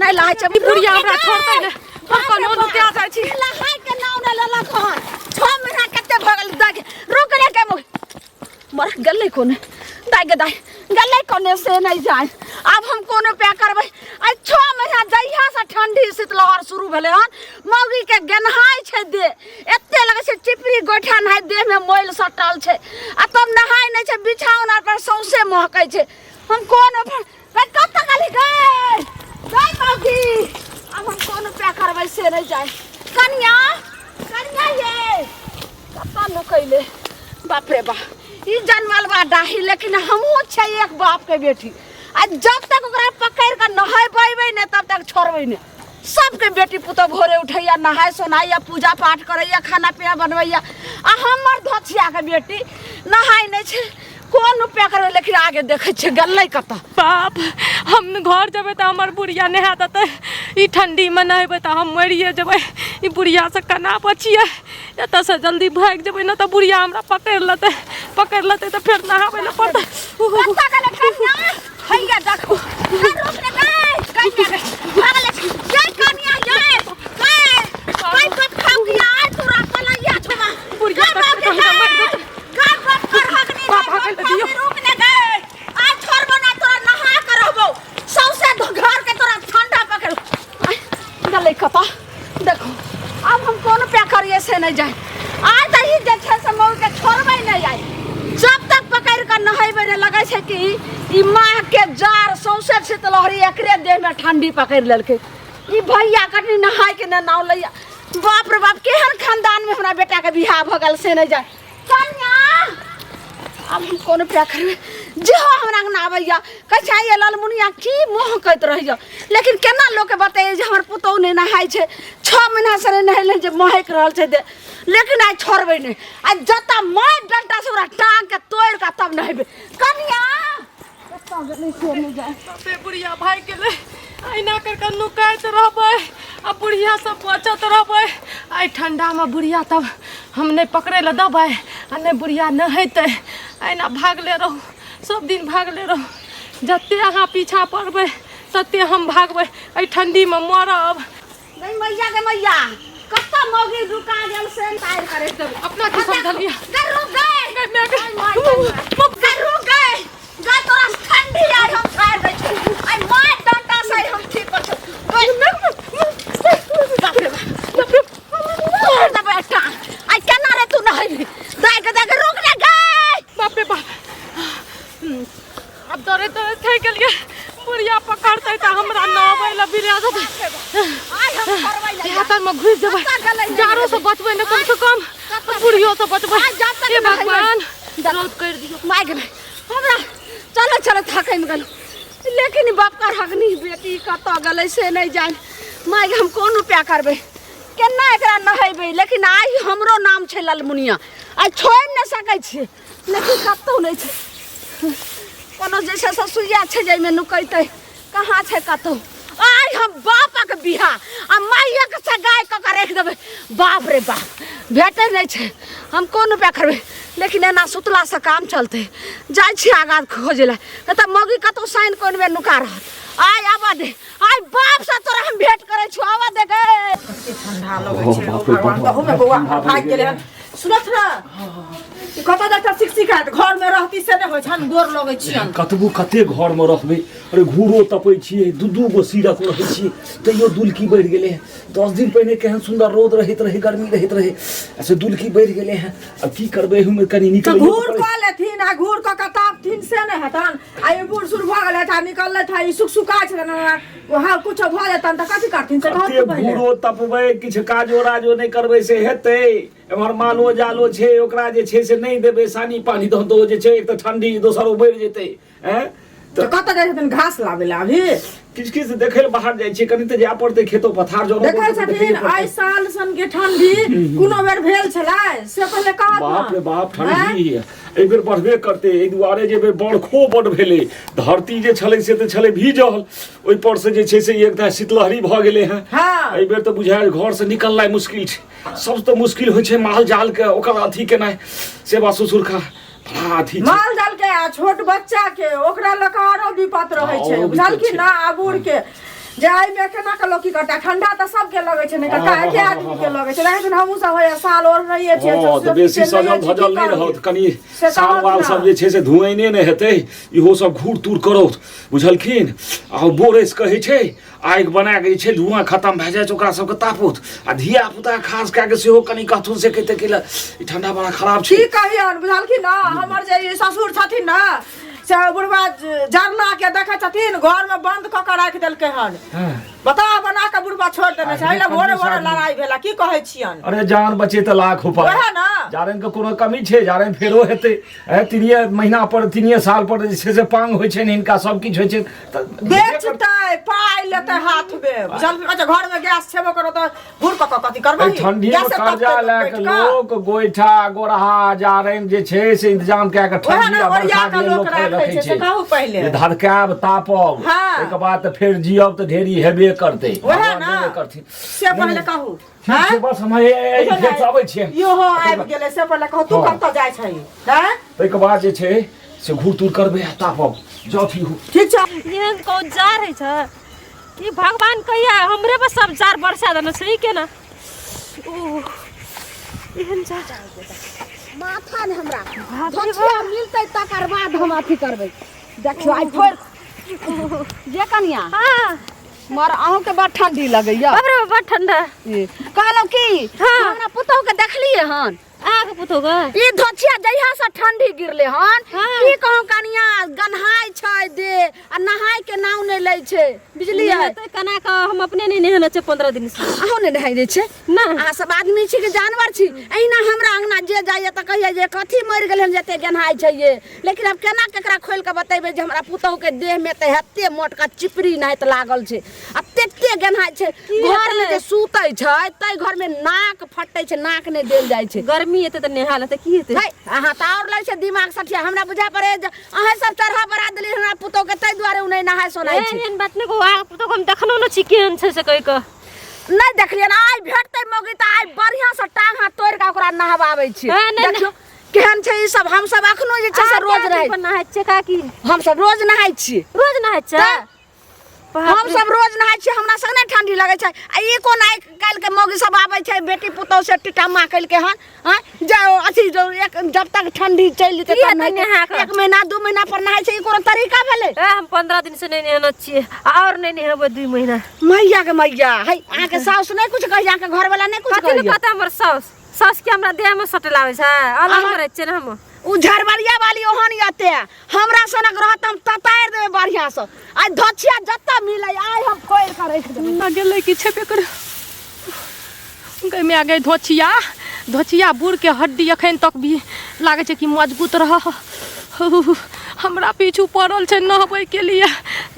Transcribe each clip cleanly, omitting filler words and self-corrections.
नहि लहाय छै। ई बुढ़िया हमरा छोड़तै नहि, हम कोनो नुका जाइ छी। लहाय के नाम नहि लेलक हन। 6 महीना कते भऽ गेल दाइ, रुक रे के मर गेलै कोने दाइ गे दाइ, गेलै कोने से नहि जाय। आब हम कोन उपाय करबै? आइ 6 महीना जहिया से ठंडी शीतलहर शुरू भेलै हन, मौगी के गेनहाइ छै देह, एते लगै छै चिपरी गोइठा नहाय, देहमे मैल सटल छै आ तब नहाय नहि छै, बिछाओन पर सौंसे महकै छै। हम कोन उपाय? कतऽ गेली गै गै मौगी? आब हम कोन उपाय करबै से नहि जाय। कनिया, कनिया ये, कतऽ नुकैले? बाप रे बाप, ई जनमलबा डाही, लेकिन हमहूँ छै एक बाप के बेटी आ जब तक ओकरा पकड़ि कऽ नहेबै नहि तब तक छोड़बै नहि। सबके बेटी पुतोह भोरे उठैया, नहाय सोनाइया, पूजा पाठ करैया, खाना पीना बनबैया आ हमर धोछियाके बेटी नहाय नहि छै। कोन उपाय करबै? लेकिन आगे देखै छियै गेलै कतऽ। बाप, हम घर जेबै तऽ हमर बुढ़िया नहा देतै। ई ठण्डीमे नहेबै तऽ हम मरिए जेबै। ई बुढ़ियासँ केना बचियै? एतऽसँ जल्दी भागि जेबै ने तऽ बुढ़िया हमरा पकड़ि लेतै। पकड़ि लेतै तऽ फेर नहाबै लए पड़तै। कतऽ गेलै कनिया? हैया देखो, रुक रे गै, कनिया गै, भागले गै, कनिया गै, गै गै, बाप खाउ की आइ तोरा पलैया छुमा। बुढ़िया गै बाप पकड़ि गे, कऽ हमरा मारि देतै। गै बाप कर हकनी। बाप हकै लए दियौ। रुक ने गै, आइ छोड़बो ना तोरा, नहा कर रहबो सौंसे घर के तोरा ठंडा पकड़ गेलै। कतऽ देखो, आब हम कोन उपाय करिए से नहि जाय। आइ तऽ ई जे छै से मौगी के छोड़बै नहि आइ, जब तक पकड़ि कऽ नहेबै नहि। लगै छै कि ई माँ के जार सौंसे शीतलहरी एकरे देहमे ठंडी पकड़ि लेलकै। ई भैया कटनी नहाय के ने नाव लैया। बाप रे बाप, केहन खानदान में हमरा बेटा के बियाह भऽ गेल से नहि जाय। कन्या, आब हम कोन उपाय करबै? जेहो हमरा अंगना आबैया कहै छै, आइए ललमुनिया, की महकैत रहैया? लेकिन केना लोकके बतैयै जे हमर पुतहु नहि नहाय छै, 6 महीनासँ नहि नहेलै जे महकि रहल छै देह। लेकिन आइ छोड़बै नहि, आइ जतऽ मारि डंटासँ ओकरा टाँगके तोड़ि कऽ तब नहेबै। कनिया कतऽ गेलै से नहि जाय। बापे, बुढ़िया भागि गेलै। अहिना करि कऽ नुकाइत रहबै आ बुढ़िया सब बचत रहबै। आइ ठण्डामे बुढ़िया तब हम नहि पकड़ै लए देबै आ नहि बुढ़िया नहेतै। अहिना भागले रहू, सब दिन भागले रहू। जते अहाँ पीछा पड़बै तते हम भागबै। एहि ठण्डीमे मरब। गई मैया, गे मैया, कतऽ मौगी रुका गेल से तार करे देबै। अपना की समझलियै? गई रुक गई। गई माय गई। गई रुक गई गई, तोरा ठंडी आइ हम छाड़ि दै छी। आइ मार डंटा से हम ठीक कर छौ। बाप रे बाप, तोड़ देबै एकटा। आइ केना रे तू नहेबी? दाइ के दाइ के, रुक रे गई। बाप रे बाप, आब डरे डरे थकि गेलियै। बुढ़िया पकड़तै तऽ हमरा नहबै लए बिरा देतै। आइ हम छोड़बै नहि। हाथमे घुसि जेबै, कतऽ गेलै? जाड़ो से बचबै ने, कम से कम बुढ़ियो से बचबै। आइ जब तक हे नहेबै। भगवान, रौद करि दियौ। माय गेलै हमरा, चलो चलो, थकैमे गेलहुँ। लेकिन बाप का हगनी बेटी कतऽ गेलै से नहि जानि। माय गे, हम कोन उपाय करबै? केना एकरा नहेबै? लेकिन आइ हमरो नाम छै ललमुनिया, आइ छोड़ि नहि सकै छियै। लेकिन कतहु नहि छै कोनो जे छै से सुइया छै जाहिमे नुकैतै, कहाँ छै कतहु? आइ हम बापक बियाह आ माइयक सगाइ कऽ कऽ राखि देबै। बाप रे बाप, भेटै नहि छै। हम कोन उपाय करबै? लेकिन एना सुतलासँ काम चलतै? जाइ छी आगाँ खोजै लए, नहि तऽ मौगी कतहु साइन कोनमे नुका रहत। आइ आबऽ दे, आइ बापसँ तोरा हम भेंट करै छी, आबऽ दे गे। ठंडा लगै छै भगवान, तहूमे बौआ हमर भागि गेलै हन। सुनत ने, ई कतऽ जाइत सिख सिखाइत घर में रहती से नहि होइ छन। गोर लगै छियन। कतबो कते घरमे रहबै? अरे, घूरो तपै छियै, दू दू गो सीरक रहै छियै, तैयो दुलकी बढ़ि गेलै हँ। 10 दिन पहिने केहन सुन्दर रौद रहैत रहै, गर्मी रहैत रहै, आ से दुलकी बढ़ि गेलै हँ। आब की करबै? एहूमे कनि तऽ निकलैयो घूर पड़ै। कऽ लेथिन आ घूर कऽ कऽ तापथिन से नहि हेतन। आ ई बूढ़ सूढ़ भऽ गेलथि आ निकललथि आ ई सुख सुखा छलनि, वहाँ कुछो भऽ जेतनि तऽ कथी करथिन से कते कहत पहिले। घूरो तपबै, किछु काजो राजो नहि करबै से हेतै? एम्हर मालो जालो छै, ओकरा जे छै से नहि देबै सानी पानी तहन तऽ ओ जे छै, एक तऽ ठंडी, दोसर ओ बढ़ि जेतै। आँय? तऽ कतऽ जाइ छथिन घास लाबै लए अभी? किछु किछु देखै लए बाहर जाइ छियै, कनि तऽ जाय पड़तै खेतो पथार जनो। देखै छथिन, एहि साल सन के ठंडी कोनो बेर भेल छलै से पहिले कहत। बाप रे बाप, ठंडी एहि बेर बढ़बे करतै। एहि दुआरे जे बेर बरखो बड भेलै, धरती जे छलै से तऽ छलै भीजल, ओहि पर से जे छै से एकटा शीतलहरी भऽ गेलै हँ। एहि बेर तऽ बुझायल घर से निकलनाइ मुश्किल छै। सबसँ तऽ मुश्किल होइ छै माल जाल के, ओकर अथी केनाइ, सेवा ससुरखा बड़ा अथी छै। माल जाल के आ छोट बच्चा के, ओकरा लऽ कऽ आरो विपत रहै छै। आरो विपत बुझलखिन छै। ना? आ बूढ़ के जे एहिमे केना के लोक की करतै ठंडा तऽ सबके लगै छै ने काका एके आदमी के लगै छै देखै छै ने हमहूँ सब होइया साल ओढ़नैये छियै हँ तऽ बेसी सजल धजल नहि रहत कनि साल वाल सब जे छै से धुआइने नहि हेतै इहो सब घूर तूर करौत बुझलखिन आ बोरेस कहै छै आगि बना कऽ जे छै धुआँ खतम भए जाइ छै ओकरा सबके तापौत आ धिया पुता खास कए कऽ सेहो कनि कहथुन से कहिते कि ई ठंडा बड़ा खराब छै की कहियन बुझलखिन ने हमर जे ई ससुर छथिन ने से बुढ़वा जरना के देखै छथिन घर में बंद कऽ के राखि देलकै हन बता बना के बुढ़वा छोड़ देने छै एहि लए भोरे भोरे लड़ाई भेला की कहै छियन अरे जान बचे तऽ लाख उपाय वएह ने जारन के कोनो कमी छै जारन फेरो हेतै ए तीनिये महीना पर तीनिये साल पर जे छै से पांग होइ छै हिनका सब किछु होइ छै तऽ बेचतै पाइ लेतै हाथ में बुझलखिन कहै छै घर में गैस छेबो करो तऽ घूर कऽ कऽ कथी करबै एहि ठंडी में कर्जा लए कऽ लोक गोइठा गोरहा जारनि जे छै से इंतजाम कए कऽ ओएह ठंडी ने आ ओरिया बरखा कऽ के लोक लोक राखै रखै छै से छै कहू पहिले जे धधकायब तापब हाँ। ताहिके बाद तऽ फेर जियब तऽ ढेरी हेबे करतै ओएह भगवान ने। देबे करथिन से पहिले कहू ठीक छै बस हम फेर से अबै छियै इहो आबि गेलै से पहिले कहू तू हाँ। कतऽ जाइ छही हैं ताहिके बाद जे छै से घूर तूर करबै आ तापब जाउ हो ठीक छै एहन कौन जा रहै छै ई भगवान कहिया हमरे पर सब जार बरसा देने छै ई केना ओ एहन जार माथा ने हमरा धोतिया मिलतै तकर बाद हम अथी करबै देखियौ आइ फोड़ जे कनिया हाँ मर अहूँके बड़ ठंडी लगैया बाप रे बड़ ठंडा ई, कहलहुँ की हाँ। हमरा पुतहु के देखलियै हन अहाँके पुतहु के ई धोछिया जहिया से ठंडी गिरले हन हाँ। की कहूँ कनिया गन्हाय छै दे आ नहाय के नाव नहि लै छै बुझलियै नहेतै केना कऽ हम अपने नहि नहेने छियै 15 दिन से अहूँ नहि नहाय दै छै ना अहाँ सब आदमी छी कि जानवर छी अहिना हमरा अंगना जे जाइए तऽ कहिए जे कथी मरि गेलै हन जते गेन्हाय छै ये लेकिन आब केना केकरा खोलि कऽ बतेबै जे हमरा पुतहु के देह में तऽ एते मोटका चिपरी नाहित लागल छै आ तते गेन्हाय छै घर में जे सुतै छै ताहि घर में नाक फटै छै नाक नहि देल जाइ छै गर्मी एते तऽ नेहा लेतै की हेतै है अहाँ तऽ आओर लै छै दिमाग सठिया हमरा बुझा पड़े जे अहाँ सब चढ़ा बढ़ा देलियै हमरा पुतहु के ताहि दुआरे ओ नहि नहाय सोनाय छै एहन बात नहि कहू अहाँके पुतहु हम देखनो नहि छी केहन छै से कहि कऽ नहि देखलियै आइ भेटतै मौगी तऽ आइ बढ़िआँ से टांग हाथ तोड़ि कऽ ओकरा नहबाबै छी ए, नहि, देखियौ केहन छै ई सब हम सब अखनो जे छै से रोज रहै नहाय छियै काकी हम सब रोज नहाय छी रोज नहाय छियै तऽ हम सब रोज नहाय छियै हमरा सब नहि ठंडी लगै छै आ ई कोन आइ काल्हि के मौगी सब आबै छै बेटी पुतहु से टिटम्मा केलकै हन आँय जे अथी जो एक जब तक ठंडी चलि जेतै की तब हेतै नहेतै। नहा कऽ? एक महीना दू महीना पर नहाय छै ई कोनो तरीका भेलै ए हम 15 दिन से नहि नहेने छियै आओर नहि नहेबै 2 महीना मैया के मैया है अहाँके साउस नहि कुछ कहैया अहाँके घरवाला नहि कुछ कथी लए कहैया कहतै हमर साउस साउस के हमरा देह में सटे लावे छै अलग में रहै छियै ने हम उ झरबरिया वाली ओहन यते हमरा सनक रहत हम ततारि देबै बढ़िया से आइ धछिया जतऽ मिलै आइ हम फोड़ि कऽ राखि देबै ना गेलै कि छेबे करे गै माय गै धोछिया धोछिया बूढ़ के हड्डी अखन तक भी लागै छै कि मजबूत रह हमरा पीछू पड़ल छै नहबै के लिए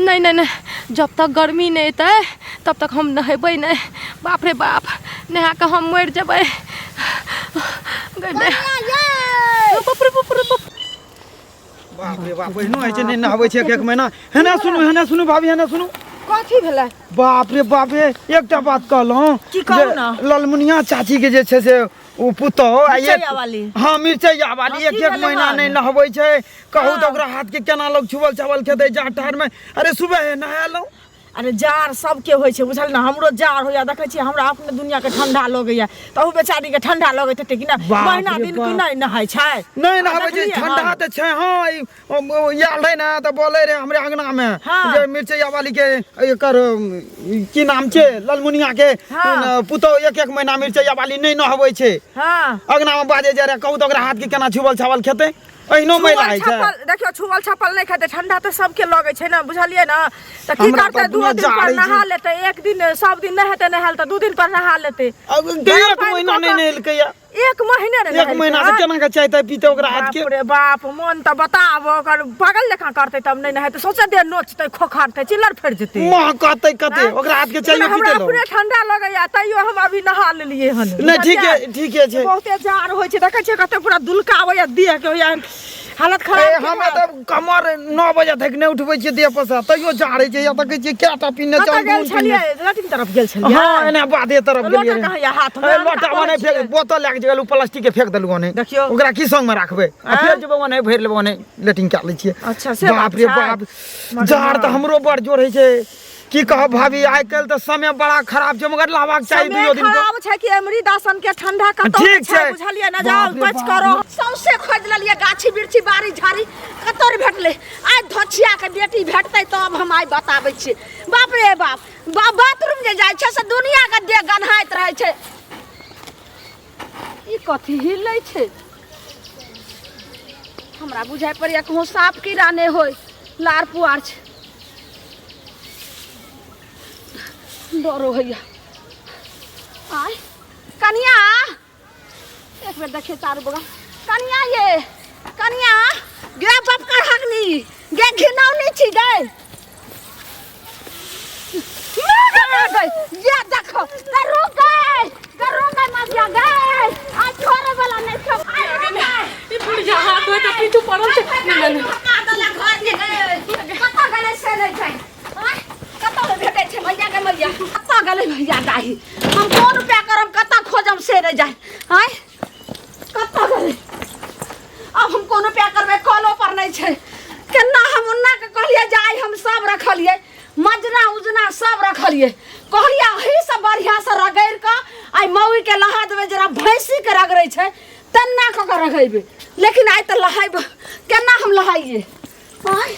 नहि नहि नहि जब तक गर्मी नहि एतै तब तक हम नहेबै नहि बाप रे बाप नहा कऽ हम मरि जेबै गै माय। बाप रे बाप रे बाप बाप रे बाप एहनो होइ छै नहि नहबै छै एक एक महीना हेना सुनू हेना सुनू भाभी हेना सुनू कथी भेलै बाप रे बाप रे एकटा बात कहलहुँ की कहू जे ने? ललमुनिया चाची के जे छै से ओ पुतोह आ एक मिरचैया वाली। हाँ मिरचैया वाली हाँ, एक की एक भेलै महीना हन? नहि नहबै छै कहू तऽ हाँ। ओकरा हाथ के केना लोग छुअल छावल खेतै जाड़ ठाड़ में अरे सुबह नहायलहुँ अरे जाड़ सबके होइ छै बुझल ने हमरो जाड़ होइया देखै छियै हमरा अपने दुनिया के ठंडा लगैया तऽ ओ बेचारी के ठंडा लगैत हेतै कि नहि बाप महीना रे दिन बाप। कि नहि नहाय छै नहि नहाबै छै देखलियै ठंडा हन? तऽ छै हँ ई, आयल रहै ने तऽ बोलै रहै हमरे अंगना मे हाँ। जे मिरचैया वाली के एकर की नाम छै ललमुनिया के हाँ। पुतोह एक एक महीना मिरचैया वाली नहि नहबै छै हँ अंगना मे बाजे जाय रहै कहू तऽ ओकरा हाथ के केना छुबल छावल खेतै अहिनो मैला छुअल होइ छै छापल देखियौ छुअल छापल नहि खेतै ठंडा तऽ सबके लगै छै ने बुझलियै ने तऽ की हमरा करतै तऽ दूओ दुनिया दिन पर जाड़ै छै। नहा लेतै एक दिन सब दिन नहि हेतै नहायल तऽ दू दिन पर नहा लेतै अब गरम एक पानि महीना कऽ नहि कऽ- नहेलकैया एक महीने ने एक महीना से केना के चाय ताय पीते ओकरा हाथ के बाप रे बाप मन तऽ बताब ओकर पागल जकाँ करतै तब नहि नहेतै सोचे देह नोचतै खोखरतै चिल्लर फड़ि जेतै महकतै कते ओकरा हाथ के चाय हमरा पीते लोग अपने ठंडा लगैया तैयो हम अभी नहा लेलियै हन नहि ठीके ठीके छै बहुते जाड़ होइ छै देखै छियै कते पूरा दुलकाबैया देह के होइया हालत ए खराब हमे तऽ कमर 9 बजे तक नहि उठबै छियै देह पर से तैयो जाड़ै छै या तऽ कहै छियै कएटा पीने कतऽ चल गेल छलियै लैट्रिन तरफ गेल छलियै हँ एना बाधे तरफ लोटा गेलियै कहाँ यऽ हाथमे? ए, लोटा ओने फेंक बोतल लए के गेलहुँ प्लास्टिक के फेंक देलहुँ ओने देखियौ। ओकरा की संग मे राखबै आ आँय? फेर जेबै ओने भरि लेबै ओने लेटिंग कए लै छियै अच्छा, से बाप बात रे छै। बाप मगर जाड़ तऽ हमरो बड़ जोर होइ छै की कहब भाभी आइ काल्हि तऽ समय बड़ा खराब छै मगर लाबाक चाही समय दुइयो दिन के। खराब छै कि अमरी दासन के ठंडा कतौ ठीक छै छै। बुझलियै ना जाओ बाप रे बच बाप। करो सौंसे खोजि लेलियै गाछी बिरछी बाड़ी झाड़ी कतौ नहि भेटलै आइ धोछिया के बेटी भेटतै तब हम आइ बताबै छियै बाप रे बाप बाथरूम जे जाइ छै से दुनिया के देह गन्हाइत रहै छै ई कथी हिलै छै हमरा बुझाइ पड़ैया कहूँ साँप कीड़ा नहि होय लार पुआर छै डरो होइया आय कनिया एक बेर देखिए चारू बगल कनिया ये कनिया गे बाप का हगनी गे घिनौनी छी गे ये देखो गे रुक गए गे रुक गए मजिया गए आ छोड़े वाला नहीं छो ई बुढ़िया हाथ धोए के पीछू पड़ल छै नहीं नहीं नहीं घर के गए कतऽ गेलै से नहीं छै आँय? कतऽ नहि भेटै छै भैया के मैया कतऽ गेलै भैया दाही हम कोन रुपया करब कतऽ खोजब से नहि जाय आँय कतऽ गेलै आब हम कोन रुपया करबै कलो पर नहि छै केना हम उन्ना के कहलियै जे आइ हम सब रखलियै मजना उजना सब रखलियै कहलियै एही से बढ़िआँ से रगड़ि कऽ आइ मौगी के लहा देबै जेना भैंसी के रगड़ै छै तेना कऽ कऽ रगड़ेबै लेकिन आइ तऽ लहाइब केना हम लहाइए आँय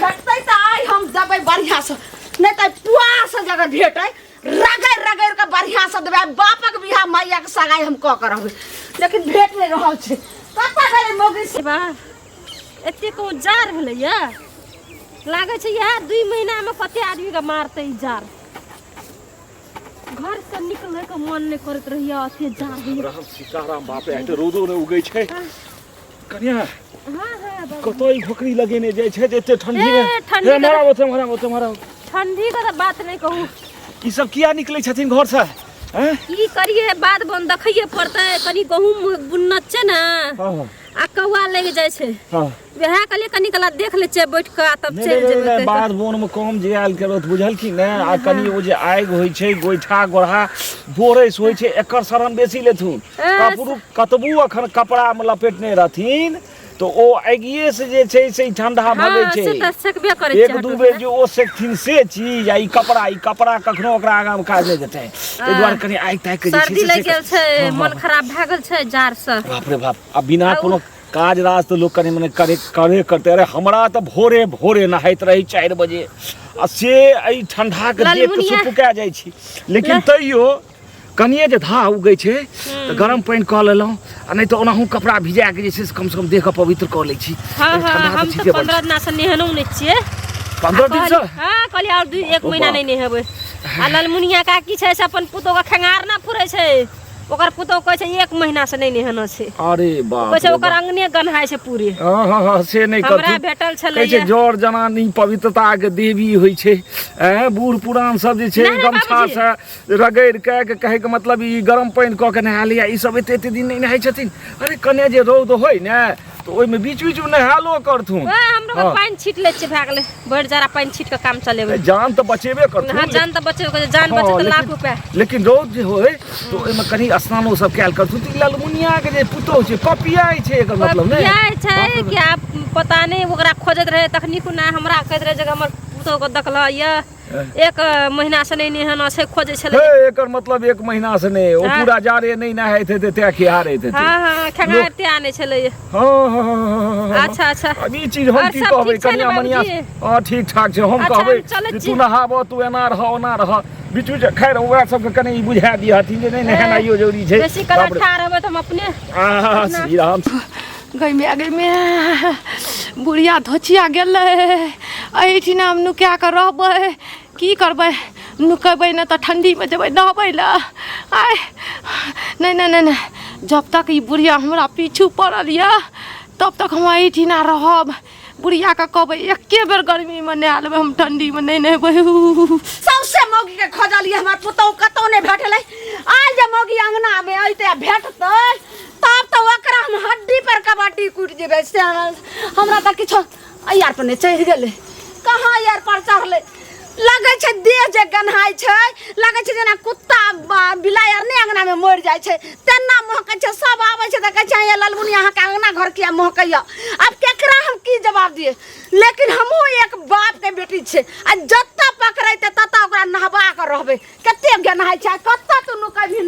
भेटतै तऽ आइ हम देबै बढ़िआँसँ नहि तऽ पुआरसँ जे अगर भेटै रगड़ि रगड़ि कऽ बढ़िआँसँ देबै आइ बापक बियाह मैयाके सगाइ हम कऽ कऽ रहबै लेकिन भेट नहि रहल छै कतऽ गेलै मौगी से बा एते कहूँ जार भेलैया लागै छै इएह 2 महीनामे कते आदमीके मारतै ई जार घर से निकलै के मन नहि करैत रहैया एते जार होइया राम सीताराम बाप रे आइ तऽ रौदो नहि उगै छै कनिया हाँ हाँ बाबू। कतऽ ई घोकरी लगेने जाइ छै जे एते ठंडी मे ए, ठंडी हे के- मारा ओते मारा ओते मारा ठंडी के तऽ बात नहि कहू ई सब किया निकलै छथिन घर से हैं की करिए बाध बन देखैए पड़तै कनि गहूँम बुनना छै ने हाँ हाँ आ कौआ लागि जाइ छै हाँ वएह कहलियै कनि कला देख लै छियै बैठ कऽ आ तब नहि चलि नहि जेबै नहि कहि कऽ। बाध बोन मे कम जे आयल करत बुझलखिन ने आ कनि ओ जे आगि होइ छै गोइठा गोढ़ा बोरैस होइ छै एकर शरण बेसी लेथुन ए, कपड़ू कतबू अखन कपड़ा मे लपेटने रहथिन तऽ ओ आगिए से जे छै से ई ठंडा भगै हँ छै से तऽ सेकबे करै एक छियै दू बेर जे ओ सेकथिन से चीज आ ई कपड़ा कखनो ओकरा आगाँ मे काज नहि देतै ताहि दुआरे कनि आगि तागि के जे छै सर्दी से लागि सेक- गेल छै हँ, हँ, मन खराब भए गेल छै जाड़ से बाप रे बाप आ बिना कोनो काज राज तऽ लोक कनि मनि करे करे करतै अरे हमरा तऽ भोरे भोरे नहाइत रही 4 बजे आ से एहि ठंडाके देख कऽ ललमुनिया। सुपुका जाइ छी लेकिन तैयो कनिए जे धाह उगै छै तऽ गरम पानि कऽ लेलहुँ आ नहि तऽ ओनाहु कपड़ा भिजा कऽ जे छै से कमसँ कम देहके पवित्र कऽ लै छी हँ एहि हँ ठंडा तऽ हम तऽ ठीके बड़ 15 दिना से नहेलहुँ नहि छियै 15 दिनसँ हँ कहलियै आओर 2 1 ओ महीना बाप। नहि नहेबै आ ललमुनिया काकी छै से अपन पुतोहके खेंगार ना फुरै छै ओकर पुतोह कहै छै 1 महीना से नहि नहेना छै अरे बाप कहै छै रे ओकर बाप। अंगने गन्हाइ छै पूरे हँ हँ हँ से नहि हमरा करथुन भेटल कहै छै छलैया जर जनानी पवित्रताके देवी होइ छै ऐं बूढ़ पुरान सब जे छै नहि, नहि, गमछा बाबूजी। से रगड़ि के के कहैके मतलब ई गरम पानि कऽ के नहा लिअ ई सब एते एते दिन नहि नहाइ छथिन अरे कने जे रौद होइ ने तऽ ओहिमे बीच बीचमे नहालो करथुन वएह हमरो के हँ। पानि छीट लै छियै भए गेलै भरि जरा पानि छीट के काम चलेबै जान तऽ बचेबे करथुन हाँ जान तऽ बचेबे करै जान हँ, बचे तऽ लेकिन- लाख रुपया लेकिन रौद जे होइ तऽ ओहिमे कनि स्नानो सब कयल करथुन तऽ ई ललमुनिया के जे पुतोहु छै पपियाइ छै एकर मतलब नहि पपियाइ छै कि आब पता नहि ओकरा खोजैत रहै तखनी कोना हमरा कहैत रहै जे हमर पुतोहु के देखल यऽ 1 महीना से नहि नहेना छै खोजै छलै हे एकर मतलब 1 महीना से नहि ओ हाँ। पूरा जाड़े नहि नहाइत हेतै तें खिहारैत हेतै हाँ हाँ खेंगारते आनै छलै हाँ हाँ हाँ, हाँ, हाँ। अच्छा अच्छा अब ई चीज हम और की सब कहबै ठीक छै ने कनिया मनिया बाबूजी? हाँ ठीक ठाक छै हम अच्छा, कहबै हम चलै जे छी। तू नहाबऽ तू एना रह ओना रह बीच बीच खैर ओकरा सबके कनि ई बुझा दिहथिन जे नहि नहेनाइयो जरूरी छै बेसी काल बाप रे। ठाढ़ रहबै तऽ हम अपने आहा, श्री राम गई माय गई माय बुढ़िया धोचिया गेलै एहिठिना हम नुका कऽ रहबै की करबै नुकेबै नहि तऽ ठण्डीमे जेबै नहबै लए आइ नहि नहि नहि नहि जब तक ई बुढ़िया हमरा पीछू पड़ल यऽ तब तक हम एहिठिना रहब बुढ़ियाके कहबै एके बेर गर्मीमे नहा लेबै हम ठण्डीमे नहि नहेबै सौंसे मौगी के खोजलियै हमर पुतहु कतौ नहि भेटलै आइ जे मौगी अंगना मे अयतै आ भेटतै तब तऽ ओकरा हम हड्डी पर कबड्डी कुटि जेबै से हमरा तऽ किछो यार पर नहि चढ़ि गेलै कहाँ यार पर चढ़लै लगै छै देह जे गन्हाइ छै लगै छै जेना कुत्ता बिलाइ आर नहि अंगना मे मरि जाइ छै तेना महकै छै सब आबै छै तऽ कहै छै ये ललमुनी अहाँके अंगना घर किया महकैया आब केकरा हम की जवाब दियै लेकिन हमहूँ एक बाप के बेटी छियै आ जतऽ पकड़ैतै रहबै। कते गेनहाइ छै, कतऽ तू नुकबही?